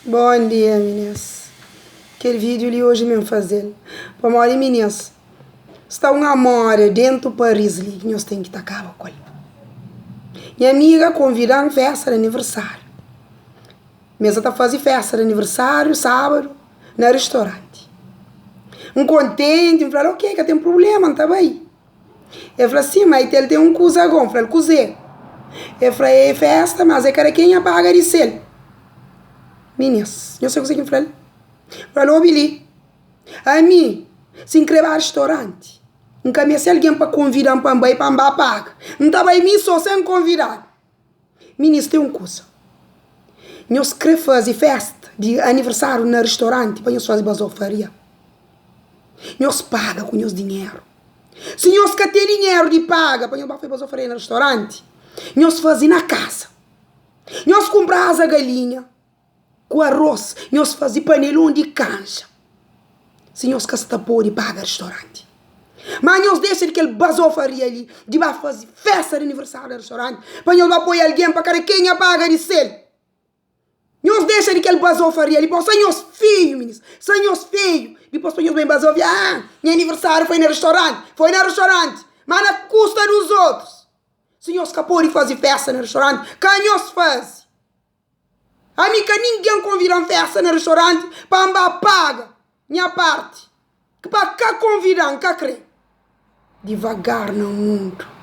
Bom dia minis Kel vídeo li hoje mi fazel pamodi minis sta un amora dentu Paris li ki nhos ten ki ta kaba ku el Nha amiga konvidan festa di aniversário Mi sa ta faze festa di aniversário sábadu na ristoranti N kontenti N fla-l ok ka ten prubléma N ta bai El fla si, ma el ten un kuza go. N fla-l, Kuzê? El fla, É fésta, mas é kada kenha paga di sel. Minis, nhos sabe kuzê ki N fla-l? N fla-l, Obi li, ami, si N krê ba ristoranti, N ka meste algen pa konvida-m pa N bai, pa N ba paga. N ta bai mi sô, sen konvidadu. Minis, ten un kuza, nhos krê faze fésta di aniversáriu na ristoranti pa nhos faze bazofaria? Nhos paga ku nhos dinheru. Si nhos ka ten dinheru di paga pa nhos ba faze bazofaria na ristoranti, nhos faze na kaza. Nhos kunpra aza galinha ku aros, nhos faze panelon di kanja. Si nhos ka sta pode paga ristoranti. Má nhos dexa di kel bazofaria li di ba faze festa di aniversáriu na ristoranti pa nhos ba poi algen pa kada kenha paga di sel. Nhos dexa di kel bazofaria li, bo sa nhos feiu minis, sa nhos feiu, dipos pa nhos ben bazofia, ah, nha aniversário foi na restaurante, foi na restaurante, ma na kusta dos outros. Si nhos ka pode faze festa na restaurante, ka nhos faze. Ami ka ningen konvidan festa na restaurante pa N ba paga nha parti, ki pa ka konvidan, N ka kre. Divagar na mundu.